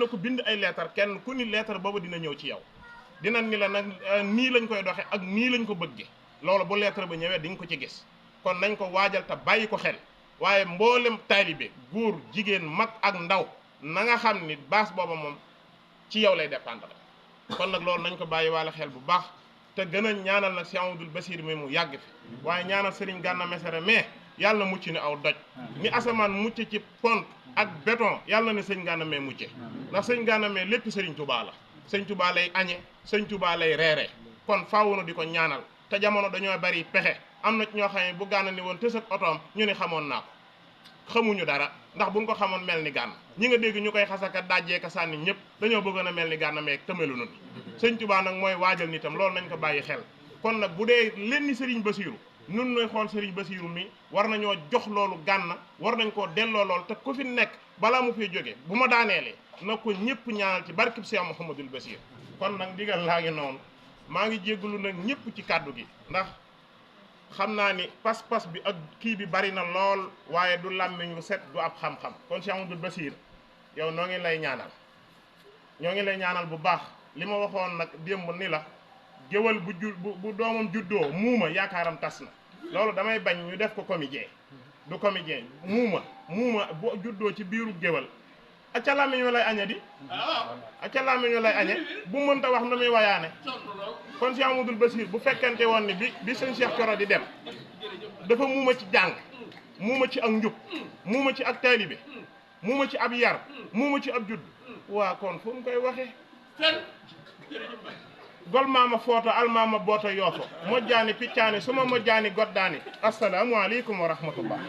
na ko bind ay lettre kenn ku ni lettre boobu dina ñëw ci yow dina ni la nag nii lañ koy doxe ak nii lañ ko bëgge loolu bu lettre ba ñëwee di nga ko ci gis kon nañ ko waajal te bàyyi ko xel waaye mboolem taalibe góor jigéen mag ak ndaw na nga xam ni baas booba moom ci yow lay dépendre kon nag loolu nañ ko bàyyi waale xel bu baax te gën a ñaanal nag Cheikh Amadou Bassir mi mu yàgg fi waaye ñaanal Serigne Gana Messere mais yàlla mucc ni aw doj ni asamaan mucc ci pont ak béton yàlla na sëñ Gana mee mucce ndax sëñ Gana mee lépp Serigne Touba la sëñ Touba lay añe sëñ Touba lay reere kon faaw na di ko ñaanal te jamono dañoo bari pexe am na ñoo xam ne bu Gana ni woon tësat otoom ñu ni xamoon naa ko xamuñu dara ndax buñ ko xamoon mel ni Gana ñi nga dégg ñu koy xasaka dajjee ka sànni ñëpp dañoo bëggoon a mel ni Gana mee tëmelu nun sëñ Touba nag mooy waajal nitam loolu nañ ko bàyyi xel kon nag bu dee lenn Serigne Bassirou nun nooy xool Serigne Bassirou mi war nañoo jox loolu Gana war nañ koo delloo loolu te ku fi nekk balaa mu fiy jóge bu ma daaneelee na ko ñëpp ñaanal ci barkib Cheikh Mouhamadoul Bassir kon nag ndigal laa ngi noonu maa ngi jéggalu nag ñëpp ci kàddu gi ndax xam naa ni pas-pas bi ak kii bi bari na lool waaye du làmmiñ wu set du ab xam-xam kon Cheikh Mouhamadoul Bassir yow noo ngi lay ñaanal ñoo ngi lay ñaanal bu baax li ma waxoon nag démb ni la géwal bu doomam juddoo muuma yaakaaram tas na loolu damay bañ ñu def ko comédien du comédien muuma bu juddoo ci biiru géwal acca làmmiñ wa lay añe di acca làmmiñ wa lay añe bu mënta wax na muy wayaane kon Cheikh Mouhamadoul Bassir bu fekkente woon ni bi sëñ Cheikh Thioro di dem dafa muuma ci jàng muuma ci ak njub muuma ci ak taalibe muuma ci ab yar muuma ci ab judd waa kon fu mu koy waxee gol mama footo almama boota yoofo mojjaani piccaani suma mojjaani goddaani assalaamu aleykum wa rahmatullah